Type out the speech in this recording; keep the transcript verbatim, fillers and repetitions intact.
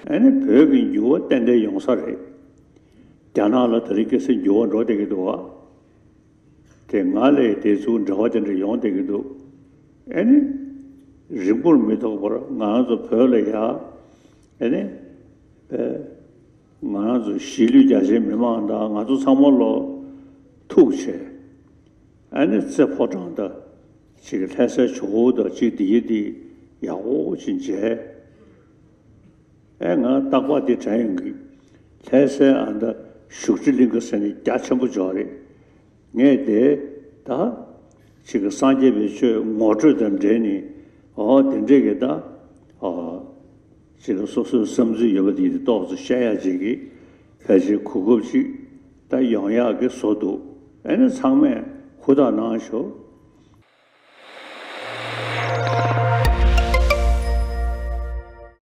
ཨ་ནི་བོད་ཀྱི་འགྱུར་བ་ཏན་ཏན་ཡོང་ས་རེད། རྒྱ་ནག་ལ་དེ་རིང་ཁ་སང་འགྱུར་བ་འགྲོ་བསྡད་ཀྱི་འདུག་བ། དེ་སྔ་ལས་དེ་ཚོ་འབྲེལ་བ་དེ་འདྲ་ཡོང་བསྡད་ཀྱི་འདུག་ཨ་ནི་རིང་པོར་མི་ཐོགས་པར་ང་རང་ཚོ་བོད་ལ་ཡ། ཨ་ནི་ང་རང་ཚོ་གཞིས་ལུས་རྒྱ་ཆེའི་མི་མང་དང་ང་ཚོ་ཚང་མ་ལོ་ཐུག་བྱས། ཨ་ནི་རྩེ་ཕོ་བྲང་དང་ཅིག་ལྷ་སའི་ཇོ་བོ་དང་ཅིག་འདི་ཡི་འདི་ཡག་པོ་ཅིག་མཇལ། ཨེ་ང་རྟག་པར་འདི་དྲན་ཡོང་གི། ལྷ་སའི་ཨ་མདའ་བཞུགས་ཁྲི་གླིང་ག་ཟེར་ནས་རྒྱ་ཆེན་པོ་འཇོག་རེད། ངས་དེ་ད་ཅིག་གི་སངས་རྒྱས་པའི་ཆོས་ངོ་སྤྲོད་དང་འབྲེལ་ནས། ཨོ་དེ་འདྲས་ཀྱི་ད་ཨོ་ཅིག་གི་སོ་སོའི་བསམ་ཚུལ་ཡོད་པ་དེ་ཏོག་ཙམ་བཤད་ཡག་ཅིག་གི་ཕལ་ཆེར་གོ་སྐབས་ཅིག་ད་ཡོང་ཡག་གི་བཟོ་འདུག་ཨེ་ནི་ཚང་མས་ཧུར་ཐག་གནང་ཤོག